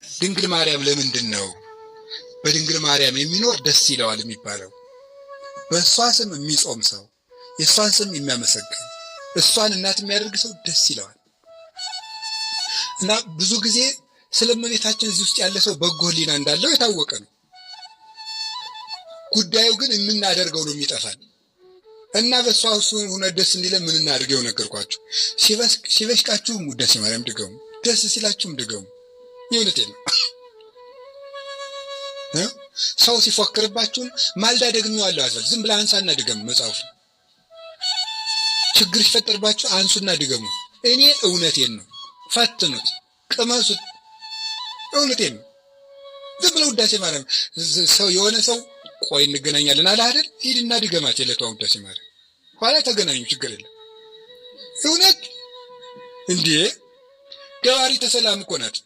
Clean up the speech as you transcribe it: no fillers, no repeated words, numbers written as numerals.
ድንግል ማርያም ለምንድን ነው በድንግል ማርያም የሚኖር ደስ ይለዋል የሚባለው? በእሷ ስም የሚጾም ሰው፣ የእሷን ስም የሚያመሰግን፣ እሷን እናት የሚያደርግ ሰው ደስ ይለዋል። እና ብዙ ጊዜ ስለ እመቤታችን እዚህ ውስጥ ያለ ሰው በጎ ሕሊና እንዳለው የታወቀ ነው። ጉዳዩ ግን የምናደርገው ነው የሚጠፋን። እና በእሷ እሱ ሆነ ደስ እንዲለን ምን እናድርገው? ነገርኳችሁ። ሲበሽቃችሁም ውዳሴ ማርያም ድገሙ፣ ደስ ሲላችሁም ድገሙ። የእውነቴን ነው። ሰው ሲፎክርባችሁም ማልዳ ደግሜዋለሁ አትበል። ዝም ብለህ አንሳና ድገም መጽሐፉ። ችግር ሲፈጠርባችሁ አንሱና ድገሙ። እኔ እውነቴን ነው። ፈትኑት፣ ቅመሱት። እውነቴን ነው። ዝም ብለህ ውዳሴ ማርያም ሰው የሆነ ሰው ቆይ እንገናኛለን አለ አይደል? ሂድና ድገማት የዕለቷን ውዳሴ ማርያም። ኋላ ተገናኙ፣ ችግር የለም። እውነት እንዴ ገባሪተ ሰላም እኮ ናት።